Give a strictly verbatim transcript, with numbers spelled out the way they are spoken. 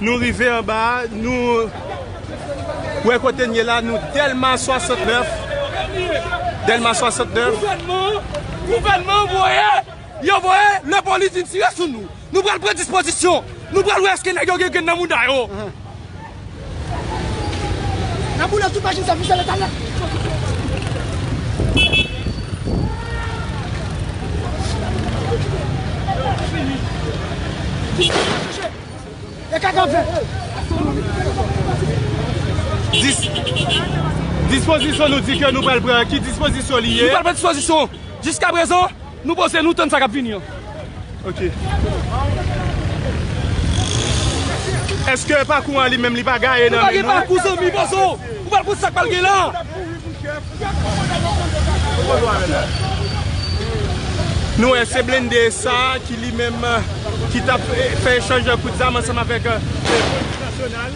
Nou rive anba, nou wè kote n ye la, nou Dèlma swasantnèf. Dèlma swasantnèf. Gouvènman, gouvènman voye, yo voye lepolis vin tire sou nou. Nou pral pran dispozisyon. Nou pral wè èske nèg yo gen grenn nan mouda yo. N ap boule tout machin sèvis de Leta nèt. E ka kanpe. Dis-, dispozisyon nou di ke nou pral pran, ki dispozisyon li ye? Nou pral pran dispozisyon. Jiskaprezan, nou poze, nou tann sa k ap vini an. Ok. Èske pakou an li menm li pa gaye nan men nou? Li pa gen pakou, zanmi, poze w. Ou pral konn sa k pral gen la. Nou wè se blende sa ki li menm, ki t ap fè echanj kout zam ansanm avèk, eh, polis nasyonal.